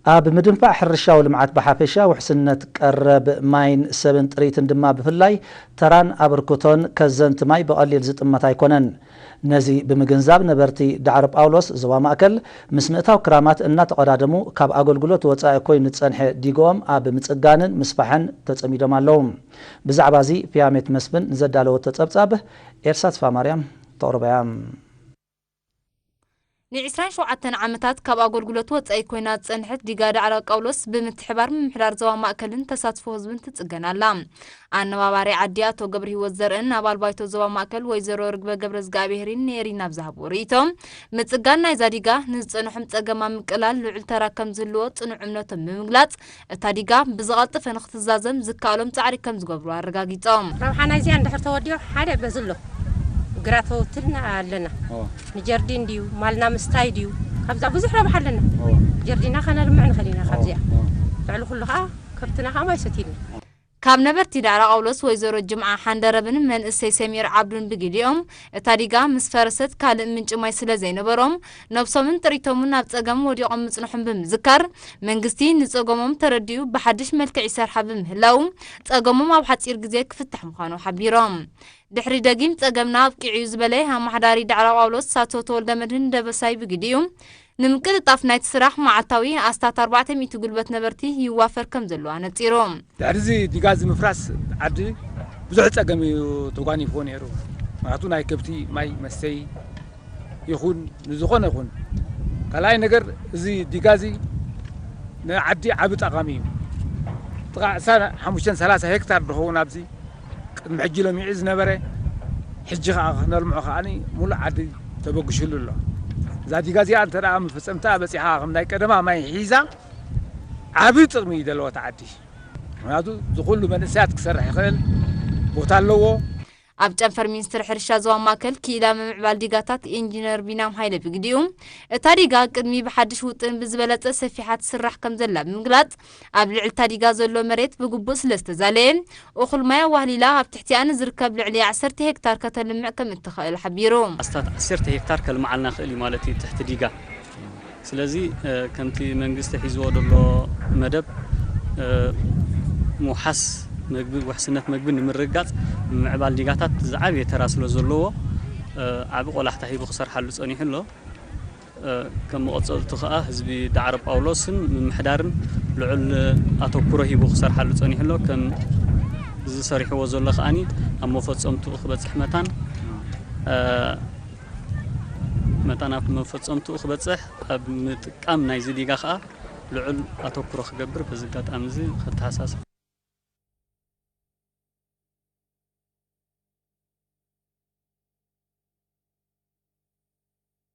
ኣብ ምድንፋዕ ሕርሻዊ ልምዓት ብሓፈሻ፣ ውሕስነት ቀረብ ማይን ሰብን ጥሪትን ድማ ብፍላይ ተራን ኣበርክቶን ከዘንቲ ማይ ብቐሊል ዝጥመት ኣይኮነን። ነዚ ብምግንዛብ ነበርቲ ዳዕሮ ጳውሎስ ዞባ ማእከል ምስ ምእታው ክራማት እናተቐዳደሙ ካብ ኣገልግሎት ወጻኢ ኮይኑ ዝጸንሐ ዲግኦም ኣብ ምጽጋንን ምስፋሕን ተጸሚዶም ኣለዉ። ብዛዕባ እዚ ፊያሜት መስፍን ዘዳለወቶ ጸብጻብ ኤልሳ ተስፋማርያም ተቕርቦ እያ። ን27 ዓመታት ካብ ኣገልግሎት ወጻኢ ኮይና ዝጸንሐት ዲጋ ዳዕሮ ቃውሎስ ብምትሕባር ምምሕዳር ዞባ ማእከልን ተሳትፎ ህዝብን ትጽገን ኣላ። ኣነባባሪ ዓዲ ኣቶ ገብረ ህይወት ዘርእን ኣባል ባይቶ ዞባ ማእከል ወይዘሮ ርግበ ገብረ እግዚኣብሄርን ነይሪን ኣብ ዝሃብዎ ርእይቶ፣ ምጽጋን ናይዛ ዲጋ ንዝጸንሖም ጸገማት ምቅላል ልዑል ተራ ከም ዝህልዎ ጽኑዕ እምነቶም ብምግላጽ፣ እታ ዲጋ ብዝቐልጠፈ ንክትዛዘም ዝከኣሎም ጻዕሪ ከም ዝገብሩ ኣረጋጊጾም። ረብሓ ናይዚኣ እንድሕር ተወዲኦ ሓደ በዚ ኣሎ። ግራት ወትልና ኣለና። ኦ። ንጀርዲን ድዩ፣ ማልና ምስታይ ድዩ፣ ካብዛ ብዙሕ ረብሓ ኣለና። ኦ። ጀርዲና ከነልምዕ ንኽእል ኢና ካብዚኣ። ኦ። ልዕሊ ኩሉ ከዓ ከብትና ከዓ ማይ ሰትዩልና። ካብ ነበርቲ ዳዕሮ ቃውሎስ ወይዘሮ ጅምዓ ሓንደረብን መንእሰይ ሰሚር ዓብዱን ብግዲኦም፣ እታ ዲጋ ምስ ፈረሰት ካልእ ምንጪ ማይ ስለ ዘይነበሮም፣ ነብሶምን ጥሪቶምን ኣብ ጸገም ወዲቖም ምጽንሖም ብምዝካር፣ መንግስቲ ንጸገሞም ተረዲኡ ብሓድሽ መልክዕ ይሰርሓ ብምህላው፣ ጸገሞም ኣብ ሓጺር ግዜ ክፍታሕ ምዃኑ ሓቢሮም። ድሕሪ ደጊም ጸገምና ኣብቂዑ እዩ ዝበለ ኣማሓዳሪ ዳዕሮ ቃውሎስ ኣቶ ተወልደ መድህን ደበሳይ ብግዲኡ፣ ንምቅልጣፍ ናይቲ ስራሕ መዓልታዊ ኣስታት ኣርባዕተ ሚእቲ ጉልበት ነበርቲ ይዋፈር ከም ዘሎ ኣነጺሩ። ድሕሪ እዚ ዲጋ እዚ ምፍራስ ዓዲ ብዙሕ ጸገም እዩ ተጓኒፍዎ ነይሩ። ምኽንያቱ ናይ ከብቲ ማይ መስተይ ይኹን ንዝኾነ ይኹን። ካልኣይ ነገር እዚ ዲጋ እዚ ንዓዲ ዓቢ ጠቓሚ እዩ። ጥቓ ዕስራን ሓሙሽተን ሰላሳ ሄክታር ዝኸውን ኣብዚ ቅድሚ ሕጂ ለሚዑ ዝነበረ፣ ሕጂ ኸዓ ክነልምዖ ኸዓ ሙሉእ ዓዲ ተበግሽሉ ኣሎ። እዛ ዲጋ እዚኣ እንተ ደኣ መፈጸምታ በጺሓ ከም ናይ ቀደማ ማይ ሒዛ ዓቢ ጥቕሚ እዩ ዘለዎ እቲ ዓዲ። ምኽንያቱ እዚ ኩሉ መንእሰያት ክሰርሕ ይኽእል ቦታ ኣለዎ። ኣብ ጨንፈር ሚኒስትሪ ሕርሻ ዞባ ማእከል ክኢላ ምምዕባል ዲጋታት ኢንጂነር ቢናም ሃይለ ብግዲኡ፣ እታ ዲጋ ቅድሚ ብሓድሽ ውጥን ብዝበለጸ ሰፊሓ ትስራሕ ከም ዘላ ብምግላጽ፣ ኣብ ልዕሊ እታ ዲጋ ዘሎ መሬት ብግቡእ ስለ ዝተዛለየ፣ እኹል ማይ ኣዋህሊላ ኣብ ትሕቲኣ ንዝርከብ ልዕሊ ዓሰርተ ሄክታር ከተልምዕ ከም እትኽእል ሓቢሩ። ኣስታት ዓሰርተ ሄክታር ከልምዓልና ክእል እዩ ማለት እዩ ትሕቲ ዲጋ። ስለዚ፣ እ፣ ከምቲ መንግስቲ ሒዝዎ ዘሎ መደብ፣ እ፣ ምውሓስ መግቢ፣ ውሕስነት መግቢ ንምርግጋጽ ምምዕባል ዲጋታት ዝዓበየ ተራ ስለ ዘለዎ፣ እ፣ ዓቢ ቆላሕታ ሂቡ ክሰርሓሉ ጸኒሑ ኣሎ። እ፣ ከም መቐጸልቱ ከኣ ህዝቢ ዳዕሮ ጳውሎስን ምምሕዳርን ልዑል ኣተኩሮ ሂቡ ክሰርሓሉ ጸኒሑ ኣሎ። ከም ዝሰሪሕዎ ዘሎ ከኣኒ ኣብ መፈጸምትኡ ክበጽሕ መታን፣ እ፣ መታን ኣብ መፈጸምትኡ ክበጽሕ፣ ኣብ ምጥቃም ናይዚ ዲጋ ከኣ ልዑል ኣተኩሮ ክገብር በዚ ኣጋጣሚ እዚ ከተሓሳስብ።